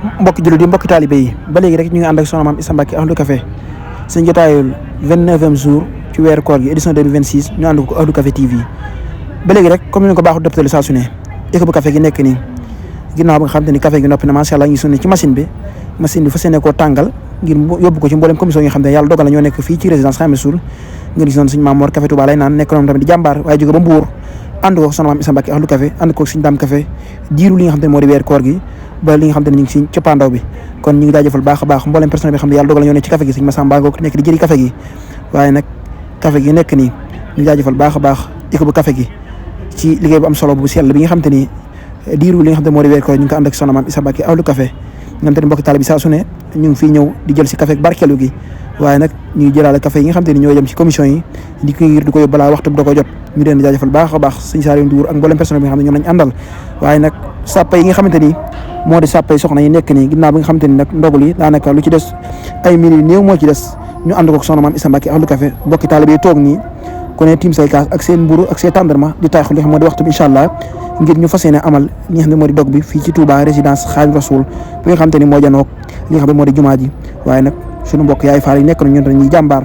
mbokki jullit yi mbokki taalibe yi ba léegi rek ñu ngi ànd ak soxna maam Issa Mbacké Ahlu Café seen jotaayul 29e jour ci weeru koor gi édition 2026 ñu ànd ko Ahlu Café TV ba léegi rek comme ni ko baaxu doptali saa su ne équipe bu café gi nekk nii ginnaaw ba nga xam te ni café gi noppi na macha allah ngi sunne ci machine bi fas yéene koo tàngal ngir yóbbu ko ci mboolem commission yi nga xam ne yàlla dogal na ñoo nekk fii ci résidence Xaadimu Rasuul ngeen gis noonu suñu Maam Mor Café Touba lay naan nekk noonu tamit di jàmbaar waaye jóge ba Mbuur ànd ko soxna maam Issa Mbacké Ahlu Café ànd ko suñu Daam Café diiru li nga xam te ne moo di weer koor gi ba li nga xam te ne ñu ngi si coppaandaw bi kon ñu ngi jaajëfal baax a baax mboolem personnel bi xam ne yàlla dogal na ñoo nekk ci café gi suñu Massamba Ngoog nekk di jëri café gi waaye nag café gi nekk nii ñu jaajëfal baax a baax équipe bu café gi ci liggéey bu am solo bu sell bi nga xam te ni diiru li nga xam te moo di weer koor ñu ngi ko ànd ak soxna maam Issa Mbacké Ahlu Café nga xam te ne mbokki taalibe bi saa su ne ñu ngi fii ñëw di jël si café barkeelu gi waaye nag ñu ngi jëlaale café yi nga xam te ni ñoo jëm ci commission yi di ko ngir di ko yóbbu balaa waxtu bi da ko jot ñu leen di jaajëfal baax a baax sëñ Saliou Ndour ak mboolem personnel bi nga xam ne ñoom lañ àndal waaye nag sàppa yi nga xamante ni moo di sàppa yi soxna yi nekk nii ginnaaw bi nga xamante ni nag ndogul yi daanaka lu ci des ay minutes néew moo ci des ñu ànd ko soxna maam Issa Mbacké Ahlu Café mbokki taalibe yi toog nii ku ne tiim say kaas ak seen mburu ak seen tàndarma di taaxu li nga xam moo di waxtu bi incha allah ngir ñu fas yéene amal li nga xam ne moo di dog bi fii ci Touba résidence Xaadimu Rasuul bi nga xam te ni moo janoog li nga xam ne moo di jumaa ji waaye nag suñu mbokk yaay faal yi nekk na ñun tamit ñuy jàmbaar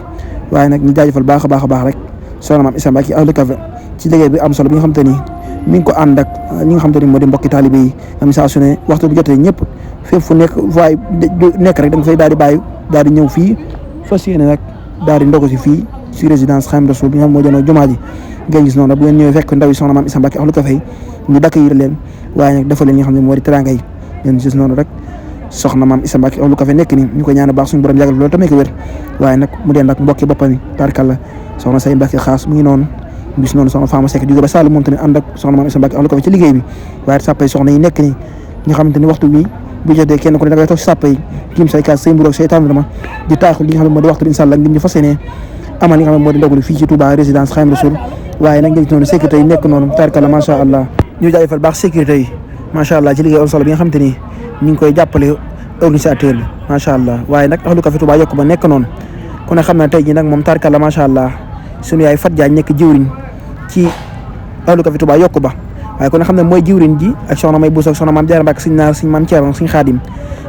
waaye nag ñu jaajëfal baax a baax a baax rek soxna maam Issa Mbacké Ahlu Café ci liggéey bi am solo bi nga xam te ni mi ngi ko ànd ak ñi nga xam te ni moo di mbokki taalibe yi am saa su ne waxtu bu jotee ñëpp fépp fu nekk waaye nekk rek da nga fay daal di bàyyi daal di ñëw fii fas yéene nag daal di ndogu si fii si résidence Xaadimu Rasuul bi nga xam moo janoog jumaa ji ngeen gis noonu bu ngeen ñëwee fekk ndaw yi soxna maam Issa Mbacké Ahlu Café ñu dakk yir leen waaye nag dafa leen ñi nga xam ne moo di teranga yi ngeen gis noonu rek soxna maam Issa Mbacké Ahlu Café nekk ni ñu ko ñaan baax suñu borom yàggal loolu tamit ko wér waaye nag mu deen nag mbokki boppam yi tarkalla soxna say Mbacké xaas mu ngi noonu gis noonu soxna Fama Seck jóge ba Sall moom tamit ànd ak soxna maam Issa Mbacké Ahlu Café ci liggéey bi waaye sàppay soxna yi nekk ni nga xamante ni waxtu bi bu jotee kenn ku ne da ngay toog si sàppa yi tiim say kaas say mburu ak say tàndarma di taaxu li nga xam ne moo di waxtu bi incha allah ngir ñu fas yéene amal li nga xam ne moo di ndogu fii ci Touba résidence Xaadimu Rasuul waaye nag ngeen noonu sécurité yi nekk noonu tarkalla macha allah ñu jaajëfal baax sécurité yi macha allah ci liggéey am solo bi nga xamante ni ñu ngi koy jàppale organisateur bi macha allah waaye nag Ahlu Café Touba yokku ba nekk noonu ku ne xam na tey jii nag moom tarkalla macha allah suñu yaay Fat Diagne nekk jiwriñ ci Ahlu Café Touba yokku ba waaye ku ne xam ne mooy jiwriñ ji ak soxna May Bousso ak soxna maam Diarra Mbacké suñ naar suñ maam Thierno suñ Xaadim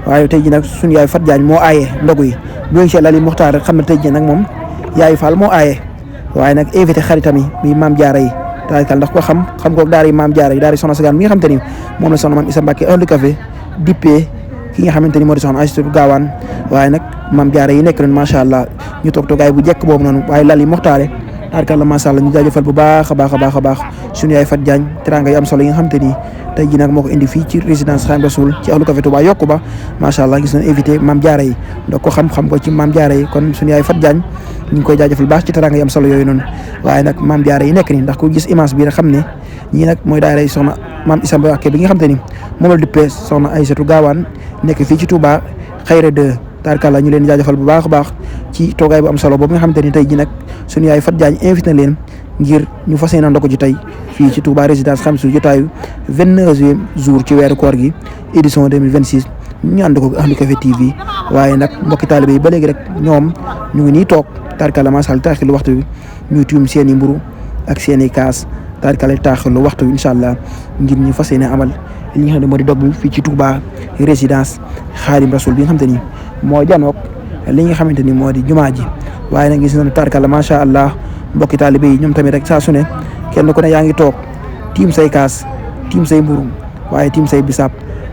waaye tey jii nag suñu yaay Fat Diagne moo aaye ndogu yi bu incha allah li muxtaar rek xam ne tey jii nag moom yaay Fall moo aaye waaye nag invité xaritam yi muy maam Diarra yi tarkalla ndax ko xam ko daara yi maam Diarra yi daara yi soxna Sagaan bi nga xamante ni moom la soxna maam Issa Mbacké Ahlu Café dippee ki nga xamante ni moo di soxna Aïssatou Gaawaan waaye nag maam Diarra yi nekk nañ macha allah ñu toog toogaay bu jekk boobu noonu waaye lal yi moxtaare tarkalla macha allah ñu jaajëfal bu baax a baax a baax a baax suñu yaay Fat Diagne teranga yi am solo yi nga xamante ni tey jii nag moo ko indi fii ci résidence Xaadimu Rasuul ci Ahlu Café Touba yokku ba macha allah gis nañ invité maam Diarra yi donc ko xam ko ci maam Diarra yi kon suñu yaay Fat Diagne ñu ngi koy jaajëfal baax ci teranga yi am solo yooyu noonu waaye nag maam Diarra yi nekk ni ndax ku gis image bi rek xam ne ñii nag mooy daara yi soxna maam Issa Mbacké bi nga xamante ni moom la duppee soxna Aïssatou Gaawaan nekk fii ci Touba Xayra 2 tarkalla ñu leen di jaajëfal bu baax a baax ci toogaay bu am solo boobu nga xamante ni tey ji nag suñu yaay Fat Diagne invité na leen ngir ñu fas yéene ndogu ci tey fii ci Touba résidence Xaadimu Rasuul jotaayu 29e jour ci weeru koor gi édition 2026 ñu ànd ko Ahlu Café TV waaye nag mbokki taalibe yi ba léegi rek ñoom ñu ngi nii toog tarkalla macha allah taaxilu waxtu bi ñuy tiim seen i mburu ak seen i kaas tarkalla taaxilu waxtu bi incha allah ngir ñu fas yéene amal li nga xam ne moo di dog bi fii ci Touba résidence Xaadimu Rasuul bi nga xamante ni moo janoog li nga xamante ni moo di jumaa ji waaye nag gis nañu tarkalla macha allah mbokki taalibe yi ñoom tamit rek saa su ne kenn ku ne yaa ngi toog tiim say kaas tiim say mburu waaye tiim say bisaab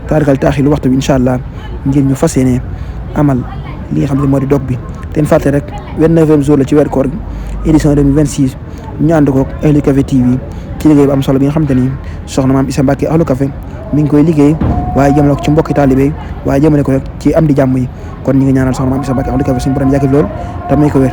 tarkalla taaxilu waxtu bi incha allah ngir ñu fas yéene amal li nga xam ne moo di dog bi te fàtte rek 29e jour la ci weer koor gi édition 2026 ñu ànd ko Ahlu Café TV ci liggéey bu am solo bi nga xamante ni soxna maam Issa Mbacké Ahlu Café mi ngi koy liggéey waaye jëmale ko ci mbokki taalibe waaye jëmale ko rek ci am di jàmm yi kon ñi ngi ñaanal soxna maam Issa Mbacké Ahlu Café suñu borom yàgg lool te may ko wér